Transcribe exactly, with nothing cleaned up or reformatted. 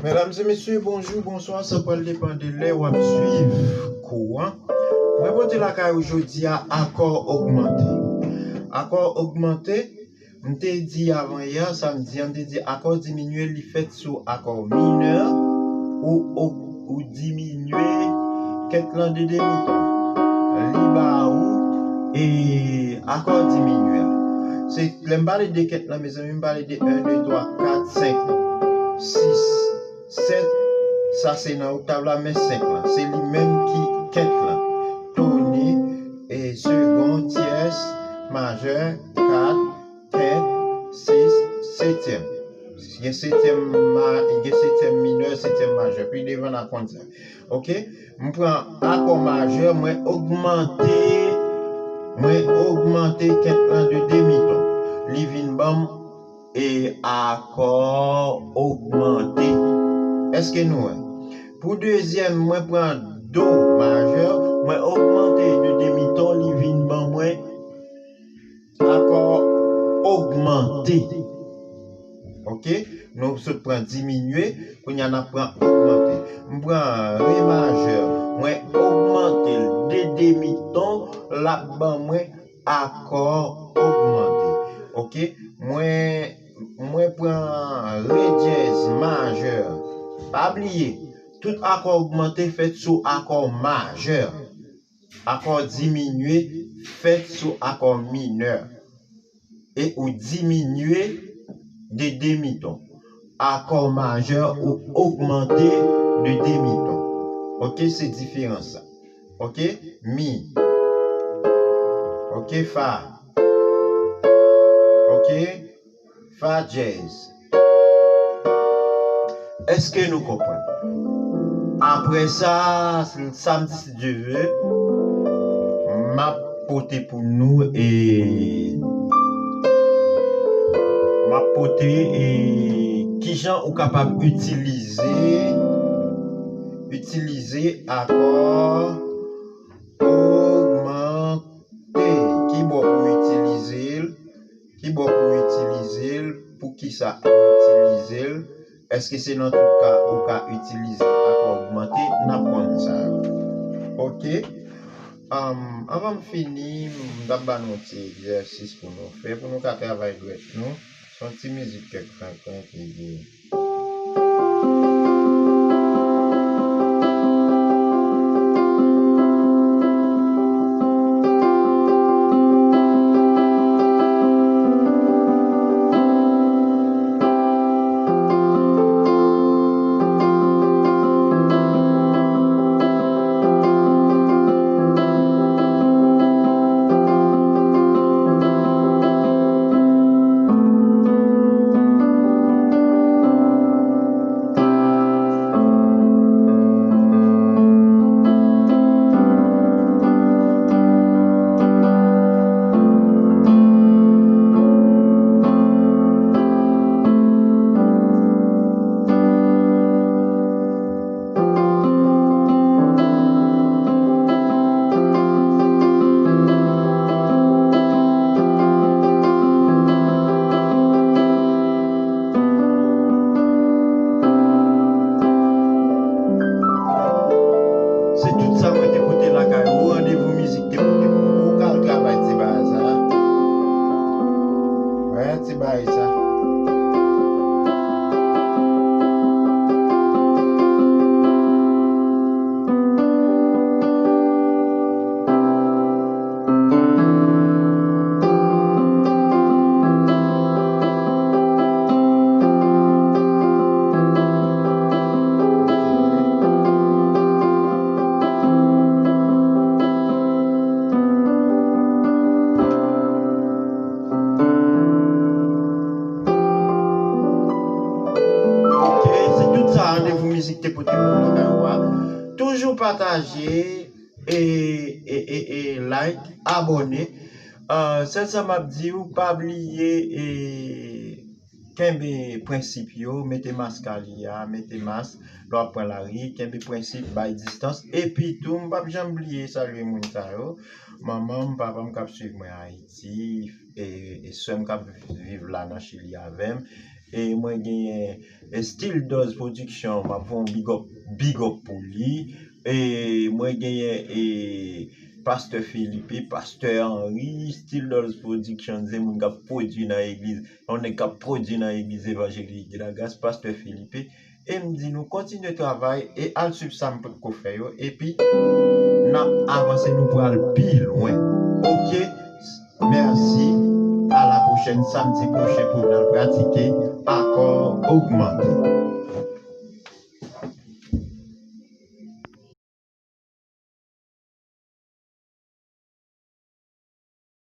Medam e mesye, bonjou, bonswa, sa pral depann de lè w ap swiv kou an. Mwen pote lakay ou jodi a akò ogmante. Akò ogmante, m te di avan yè, samdi an, m te di akò diminye, li fèt sou akò minè, ou, ou, ou diminye kèt lan de demiton. Li ba ou, e, akò diminye a. Se, lè m pale de kèt lan, mezanmi, m pale de en, de, twa, kat, senk, sis, sèt, sa se nan oktav la, men senk lan, se li menm ki kèt lan. Toni, e, segon, tyès, majè, kat, kent, sis, setyèm. Gen setyèm ma-, gen setyèm minè, setyèm majè. Pi devan n a konn sa. Oke? M pran akò majè, mwen ogmante, mwen ogmante kèt lan de demiton. Li vin ban m e akò ogmante. Èske nou wè? Pou dezyèm, mwen pran do majè, mwen ogmante de demiton, li vin ban mwen akò ogmante. Oke? Nou sot pran diminye, kounye a n ap pran ogmante. M pran re majè, mwen ogmante l de demiton, l ap ban mwen akò ogmante. Oke? Mwen, mwen pran re dyèz majè. Pa bliye, tout akò ogmante fèt sou akò majè. Akò diminye fèt sou akò minè. E ou diminye de demiton. Akò majè ou ogmante de demiton. Oke, se diferans sa. Oke, mi. Oke, fa. Oke, fa dyèz. Èske nou konprann? Apre sa, samdi, si Dye vle, m ap pote pou nou e m ap pote e kijan ou kapab itilize, itilize akò ogmante. Kibò pou itilize l? Kibò pou itilize l? Poukisa ou itilize l? Èske se nan tout ka ou ka itilize akò ogmante? N ap konn sa yo. Oke. Um, anvan m fini, m t ap ba nou ti egzèsis pou nou fè, pou nou ka travay dwèt nou. Se yon ti mizik kèk Franklin ki gen. Se tout sa mwen te pote lakay ou. Randevou mizik te pote pou ou. Ou ka al travay ti bagay sa. Wè, ti bagay sa. Ok, se tout sa Randevou Mizik te pote pou nou lakay ou a. Toujou pataje e, e, e, e like, abòne. Ah, sèl sa m ap di w, pa bliye e kenbe prensip yo, mete mas kalye a, mete mas lè w ap pran lari, kenbe prensip, bay distans. Epi tou, m p ap janm bliye salye moun sa yo. Manman m, papa m k ap swiv mwen Ayiti, e, e sè m k ap viv la nan Chili avè m. E mwen genyen e, Still Does Production, m ap fè yon big up, big up pou li. E mwen genyen e, Pastè Felipe, Pastè Henry, Still Does Production, se moun k ap pwodui nan egliz. Yon nèg k ap pwodui nan egliz evanjelik de la gras, Pastè Felipe. E m di nou kontinye travay e al swiv sa m potko fè yo. Epi n ap avanse, nou pral pi lwen. Oke? Mèsi. A la pwochèn, samdi pwochen pou n al pratike akò ogmante.